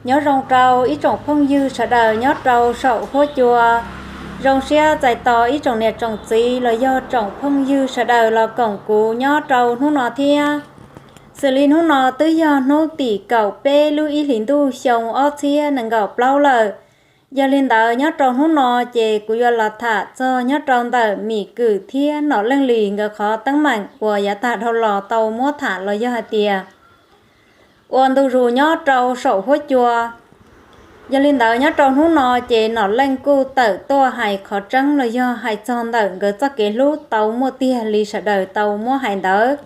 Nyob zoo rau ib tsoom phooj ywg sawv daws nyob rau saum huab cua. Zoo siab txais tos ib tsoom niam tsoom txiv los yog tsoom phooj ywg sawv daws los koom kuv nyob rau hnub no thiab. Xws li hnub no twb yog hnub tim kaum peb lub ib hlis ntuj xyoo ob txhiab nees nkaum plaub lawm. Yog li ntawd nyob rau hnub no ces kuv yuav los tham txog nyob rau ntawm Mim Kwm thiab Nom Leej Lis nkawd qhov teeb meem uas yav tag dhau los tau muab tham los yog hais tias ua ntu zus nyob rau saum huab cua. Yog li ntawd nyob rau hnub no ces Nom Leej kuj tawm tuaj hais qhov tseeb los yog hais txog ntawm nkawd txoj kev hlub tau muaj tiag li sawv daws tau muab hais ntawd.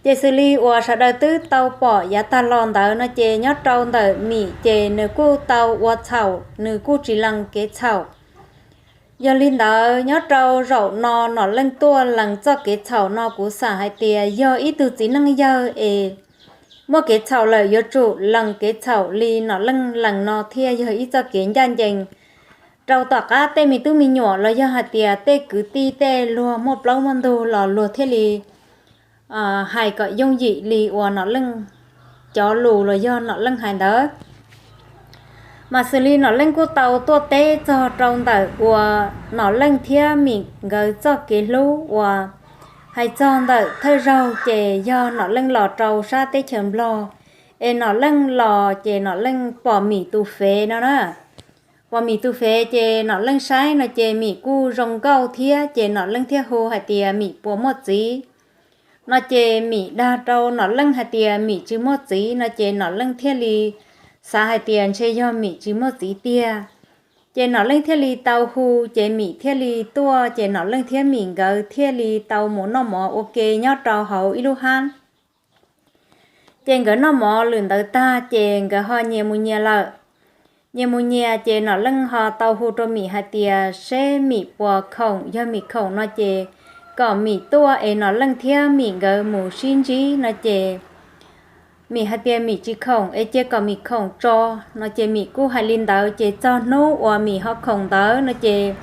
Ces xws li uas sawv daws twb tau pom yav tag los ntawd no ces nyob rau ntawm Mim ces nws kuj tau ua txhaum, nws kuj tsis lees kev txhaum. Yog li ntawd nyob rau zaum no Nom Leej tuaj lees txoj kev txhaum no kuv xam hais tias yog ib tug txiv neej yawg es muaj kev txhaum lawm yuav tsum lees kev txhaum li Nom Leej lees no thiaj yog ib txoj kev ncaj ncees rau tom qab tej me tub me nyuam los yog hais tias tej kwv tij tej luag muaj plaub muaj ntug los luag thiaj li hais kom yooj yim li uas Nom Leej cov lus los yog Nom Leej hais ntawd. Mas xws li Nom Leej kuj tau tuaj teb txog rau ntawm uas Nom Leej thiab Mim nkawd txoj kev hlub uas hais txog ntawm thawj zaug ces yog Nom Leej los rau sab teb chaws Nplog, es Nom Leej los ces Nom Leej pom Mim tus fev no na. Pom Mim tus fev ces Nom Leej saib no ces Mim kuj zoo nkauj thiab ces Nom Leej thiaj hu hais tias Mim puas muaj txiv. No ces Mim dag rau Nom Leej hais tias Mim tsis muaj txiv no ces Nom Leej thiaj li xav hais tias ntshe yog Mim tsis muaj txiv tiag. Ces Nom Leej thiaj li tau hu ces Mim thiaj li tuaj ces Nom Leej thiab Mim nkawd thiaj li tau mus noj mov ua ke nyob rau hauv ib lub hab. Ces nkawd noj mov lwm ntawd tag ces nkawd ho nyias mus nyias lawm. Nyias mus nyias ces Nom Leej ho tau hu rau Mim hais tias seb Mim puas khoom, yog Mim khoom no ces kom Mim tuaj es Nom Leej thiab Mim nkawd mus sib ntsib no ces Mim hais tias Mim tsis khoom es cia kom Mim khoom tso no ces Mim kuj hais li ntawd ces txog hnub uas Mim ho khoom ntawd no ces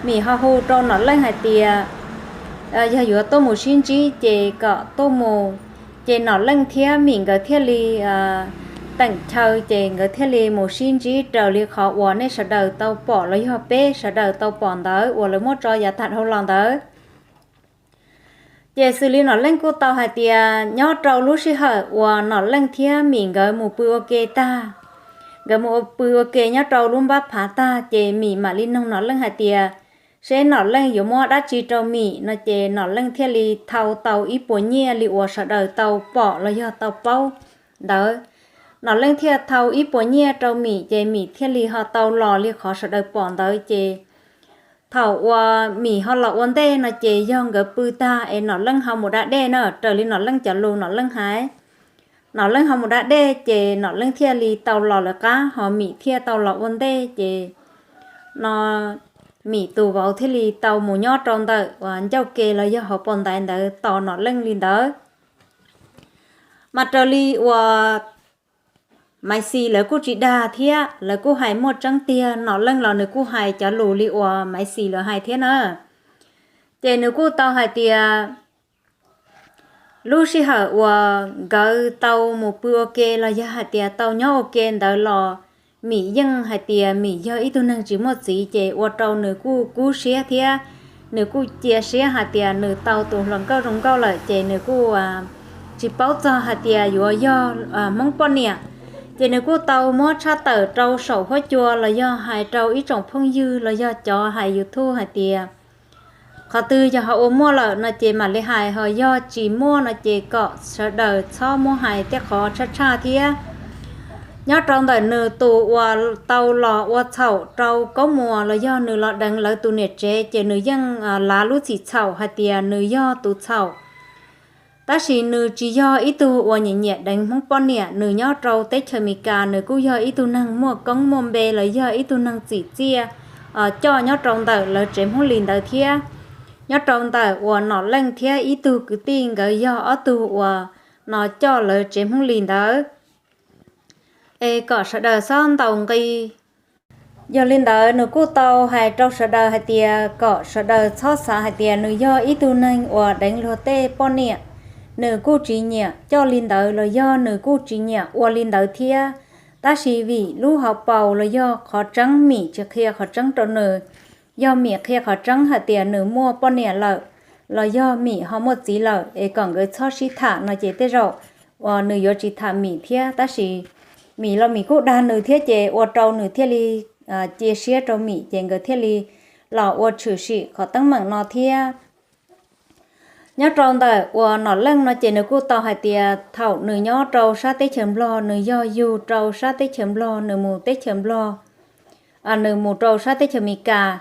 Mim ho hu rau Nom Leej hais tias yog yuav tuaj mus sib ntsib ces kom tuaj mus. Ces Nom Leej thiab Mim nkawd thiaj li teem chaw ces nkawd thiaj li mus sib ntsib raws li qhov uas nej sawv daws tau pom los yog peb sawv daws tau pom ntawd uas lawv muab tso yav tag dhau los ntawd. Ces xws li Nom Leej kuj tau hais tias nyob rau lub sij hawm uas Nom Leej thiab Mim nkawd mus pw ua ke tag, nkawd mus pw ua ke nyob rau lub npab phav tag ces Mim mam li noog Nom Leej hais tias seb Nom Leej yuav muab dab tsi rau Mim no ces Nom Leej thiaj li thau tau ib puas nyiaj li uas sawv daws tau pom los yog tau paub ntawd. Nom Leej thiaj thau ib puas nyiaj rau Mim ces Mim thiaj li ho tau los li qhov sawv daws pom ntawd ces thaum uas Mim ho los ua ntej no ces yog nkawd pw tag es Nom Leej ho mus da dej na, raws li Nom Leej cov lus Nom Leej hais. Nom Leej ho mus da dej ces Nom Leej thiaj li tau los lawv qab ho Mim thiaj tau los ua ntej ces no Mim tus vauv thiaj li tau mus nyob rau ntawm uas ncauj ke los yog hauv paus ntaiv ntawd tos Nom Leej li ntawd. Mas raws li uas Maiv Xis lawv kuj tsis dag thiab lawv kuj hais muaj tseeb tiag, Nom Leej los nws kuj hais cov lus li uas Maiv Xis lawv hais thiab na. Ces nws kuj tau hais tias lub sij hawm uas nkawd tau mus pw ua ke los yog hais tias tau nyob ua ke ntawd los Mim yeej hais tias Mim yog ib tug neeg tsis muaj txiv ces ua rau nws kuj kub siab thiab nws kuj cia siab hais tias nws tau tus hluas nkauj zoo nkauj lawm ces nws kuj tsis paub txog hais tias yuav yog Hmoob poj niam. Ces nws kuj tau muab tshaj tawm rau saum huab cua los yog hais rau ib tsoom phooj ywg los yog cov hais YouTube hais tias qhov twg yog ho ua muaj lawm no ces mam li hais, ho yog tsis muaj no ces kom sawv daws txhob muab hais tej qhov tshaj tshaj thiab. Nyob rau ntawm nws tus uas tau los ua txhaum rau Kaub Muas los yog nws los deev lawv tus niam tsev ces nws yeej lav lub txim txhaum hais tias nws yog tus txhaum. Tab sis nws tsis yog ib tug uas nyiam nyiam deev Hmoob poj niam, nws nyob rau teb chaws Amelikas nws kuj yog ib tug neeg muaj koob muaj npe los yog ib tug neeg txim txiaj coj nyob rau ntawm lawv tsev Hmoob Lis ntawd thiab. Nyob rau ntawm uas Nom Leej thiab ib tug kwv tij nkawd yog ob tug uas no coj lawv tsev Hmoob Lis ntawd, es kom sawv daws txhob ntaus nqi. Yog li ntawd nws kuj tau hais rau sawv daws hais tias kom sawv daws txhob xav hais tias nws yog ib tug neeg uas deev luag tej poj niam. nws kuj tsis nyiam coj li ntawd los yog nws kuj tsis nyiam ua li ntawd thiab. Tab sis vim lub hauv paus los yog qhov tseeb Mim tsis qhia qhov tseeb rau nws, yog Mim qhia qhov tseeb hais tias nws muaj poj niam lawm los yog Mim ho muaj txiv lawm es kom nkawd txhob sib tham no ces tej zaum uas nws yuav tsis tham Mim thiab. Tab sis Mim los Mim kuj dag nws thiab ces ua rau nws thiaj li cia siab rau Mim ces nkawd thiaj li los ua tshwm sim qhov teeb meem no thiab. Nyob rau ntawm uas Nom Leej no ces nws kuj tau hais tias thaum nws nyob rau sab teb chaws Nplog nws yog yug rau sab teb chaws Nplog nws mus teb chaws Nplog, nws mus rau sab teb chaws Amelikas,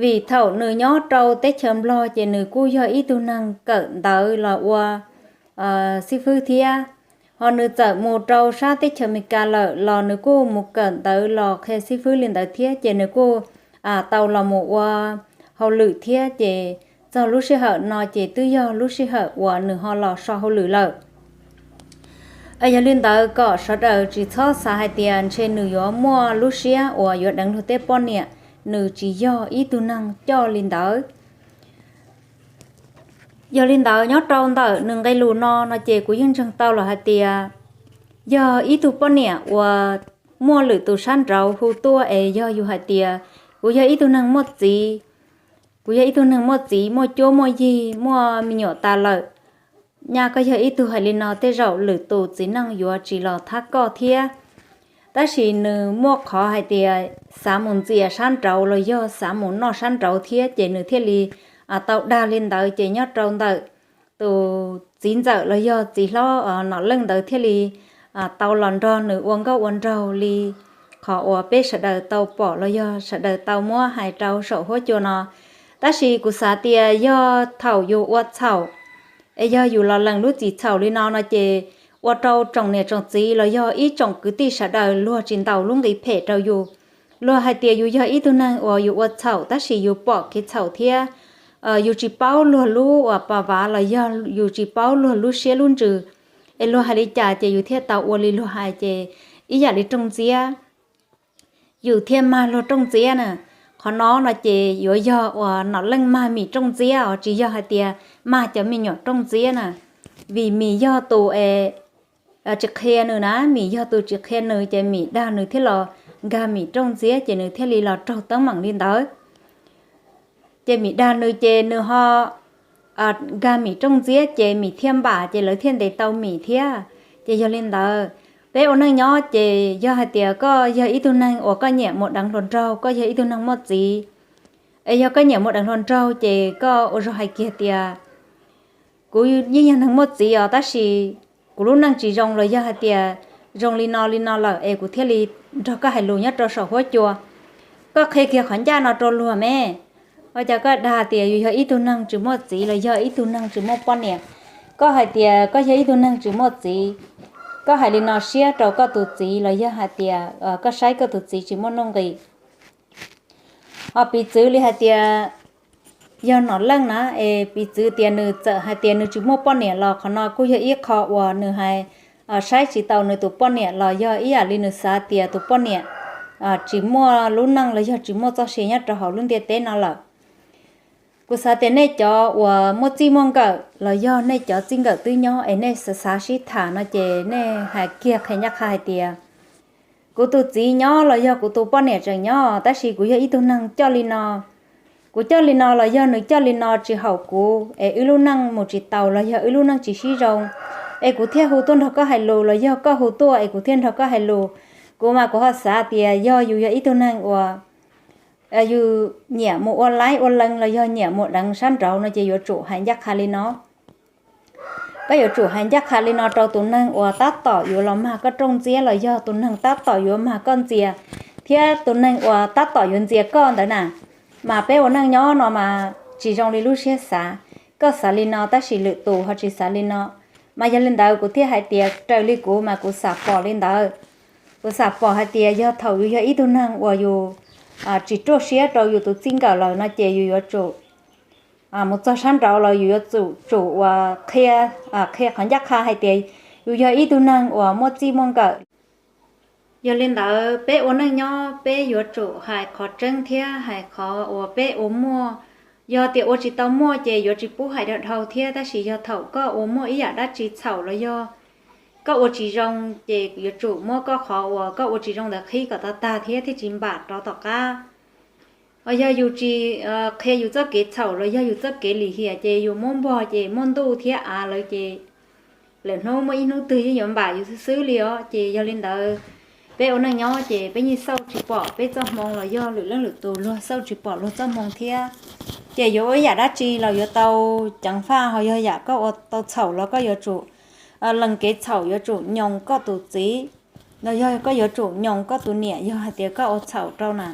vim thaum nws nyob rau teb chaws Nplog ces nws kuj yog ib tug neeg kawm ntawv los ua xib fwb thiab. Ho nws txawm mus rau sab teb chaws Amelikas lawm los nws kuj mus kawm ntawv los qhia xib fwb li ntawd thiab ces nws kuj tau los mus ua hauj lwm thiab ces txog lub sij hawm no ces twb yog lub sij hawm uas nws ho los so hauj lwm lawm. Yog li ntawd kom sawv daws tsis txhob xav hais tias ntshe nws yuav muaj lub siab uas yuav deev luag tej poj niam, nws tsis yog ib tug neeg coj li ntawd. Yog li ntawd nyob rau ntawm nws nqe lus no no ces kuv yeej ntseeg tau los hais tias yog ib tug poj niam uas muaj lwm tus sab nraud hu tuaj es yog yus hais tias kuv yog ib tug neeg muaj txiv, kuv yog ib tug neeg muaj txiv muaj cuab muaj yig muaj me nyuam tas lawm, nyaj koj yog ib tug hais li no tej zaum lwm tus txiv neej yuav tsis los thab koj thiab. Tab sis nws muaj qhov hais tias xav mus ntxias sab nraud los yog xav mus noj sab nraud thiab ces nws thiaj li tau dag li ntawd ces nyob rau ntawm tus txiv ntxawm los yog txiv hlob Nom Leej ntawd thiaj li tau los nrog nws ua nkauj ua nraug li qhov uas peb sawv daws tau pom los yog sawv daws tau muab hais rau saum huab cua no. Tab sis kuv xav tias yog thaum yus ua txhaum es yog yus los lees lub txim txhaum li no no ces ua rau tsoom niam tsoom txiv los yog ib tsoom kwv tij sawv daws luag tsis ntaus lub nqi phem rau yus. Luag hais tias yus yog ib tug neeg uas yus ua txhaum tab sis yus pom kev txhaum thiab yus tsis paub luag lub uas pa vav los yog yus tsis paub luag lub siab lub ntsws, es luag hais li cas ces yus thiaj tau ua li luag hais ces ib yam li rooj ntxiab, yus thiaj mag luag rooj ntxiab na. Qhov no no ces yuav yog uas Nom Leej mag Mim rooj ntxiab os, tsis yog hais tias mag cov me nyuam rooj ntxiab na. Vim Mim yog tus es tsis qhia nws na, Mim yog tus tsis qhia nws ces Mim dag nws thiab los nkag Mim rooj ntxiab ces nws thiaj li los raug teeb meem li ntawd. Ces Mim dag nws ces nws ho nkag Mim rooj ntxiab ces Mim thiaj npam ces lawv thiaj ntes tau Mim thiab. Ces yog li ntawd, peb ua neej nyob ces yog hais tias koj yog ib tug neeg uas koj nyiam mus deev hluas nraug, koj yog ib tug neeg muaj txiv, es yog koj nyiam mus deev hluas nraug ces koj ua zoo hais kiag tias kuv yeej yog neeg muaj txiv os, tab sis kuv lub neej tsis zoo los yog hais tias zoo li no li no lawm es kuv thiaj li nrog koj hais lus nyob rau saum huab cua. Koj qhia kiag qhov ncaj no rau luag me. Ua cas koj dag tias yus yog ib tug neeg tsis muaj txiv los yog ib tug neeg tsis muaj poj niam? Koj hais tias koj yog ib tug neeg tsis muaj txiv, koj hais li no siab rau koj tus txiv los yog hais tias koj saib koj tus txiv tsis muaj nuj nqis? Ho piv txwv li hais tias yog Nom Leej na, es piv txwv tias nws txawm hais tias nws tsis muaj poj niam los qhov no kuj yog ib qho uas nws hais saib tsis taus nws tus poj niam los yog ib yam li nws xav tias tus poj niam tsis muaj lub neej los yog tsis muaj txoj sia nyob rau hauv lub ntiaj teb no lawm. Kuv xav tias nej cov uas muaj txij muaj nkawm los yog nej cov txij nkawm twb nyob es nej xav xav sib tham no ces nej hais kiag qhia ncaj qha hais tias kuv tus txiv nyob los yog kuv tus poj niam tseem nyob tab sis kuv yog ib tug neeg coj li no. Kuv coj li no los yog nws coj li no tsis haum kuv es wb lub neej mus tsis taus los yog wb lub neej tsis sib zoo, es kuv thiaj hu tuaj nrog koj hais lus los yog koj hu tuaj es kuv thiaj nrog koj hais lus. Kuv mas kuv ho xav tias yog yus yog ib tug neeg uas yus nyiam mus ua laib ua lees los yog nyiam mus deev sab nraud no ces yuav tsum hais ncaj qha li no. Koj yuav tsum hais ncaj qha li no rau tus neeg uas tab tom yuav los mag koj rooj ntxiab los yog tus neeg tab tom yuav mag koj ntxias, thiab tus neeg uas tab tom yuav ntxias koj ntawd na. Mas peb ua neej nyob no mas tsis zoo li lub siab xav. Koj xav li no tab sis lwm tus ho tsis xav li no. Mas yog li ntawd kuv thiaj hais tias raws li kuv mas kuv xam pom li ntawd. Kuv xam pom hais tias yog thaum yus yog ib tug neeg uas yus tsis ruaj siab rau yus tus txij nkawm lawm no ces yus yuav tsum mus txog sab nraud los yus yuav tsum tsum uas qhia, qhia qhov ncaj qha hais tias yus yog ib tug neeg uas muaj txij muaj nkawm. Yog li ntawd peb ua neej nyob peb yuav tsum hais qhov tseeb thiab hais qhov uas peb ua muaj Yog tias ua tsis tau muaj ces yuav tsis pub hais dhau dhau thiab, tab sis yog thaum koj ua muaj ib yam dab tsi txhaum los yog koj ua tsis zoo ces yuav tsum muab koj qhov uas koj ua tsis zoo ntawd qhib kom tau tag thiab thiaj tsis npam rov tom qab. Hos yog yus tsis qhia yus txoj kev txhaum los yog yus txoj kev lim hiam ces yus muab npog ces muaj ntuj thiab av lawm ces lwm hnub muaj ib hnub twg yeej yuav npam yus xwb xwb li os. Ces yog li ntawd, peb ua neej nyob ces peb yeej xauj tsis pom peb txoj hmoo los yog lwm leej lwm tus luag xauj tsis pom luag txoj hmoo thiab. Ces yuav ua ib yam dab tsi los yuav tau ceev faj, ho yog yam koj ua tau txhaum los koj yuav tsum lees kev txhaum, yuav tsum nyoos koj tus txiv, los yog koj yuav tsum nyoos koj tus niam yog hais tias koj ua txhaum rau na.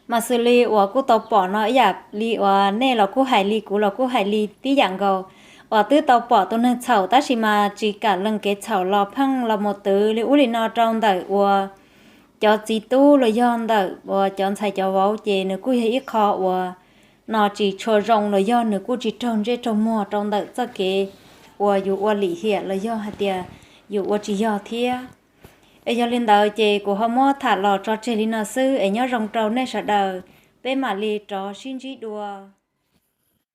Mas xws li uas kuj tau pom no ib yam li uas nej los kuj hais li, kuv los kuj hais li tib yam nkaus, uas twb tau pom tus neeg txhaum tab sis mas tsis kam lees kev txhaum los pheej los mus twv li ub li no rau ntawm uas cov txiv tub los yog ntawm uas cov ntxhais cov vauv, ces nws kuj yog ib qho uas no tsis tshua zoo los yog nws kuj tsis raug ntsej raug muag rau ntawm txoj kev uas yus ua lim hiam los yog hais tias yus ua tsis yog thiab. Es yog li ntawd ces kuv ho muab tham los tso tseg li no xwb es nyob zoo rau nej sawv daws, peb mam li rov sib ntsib dua.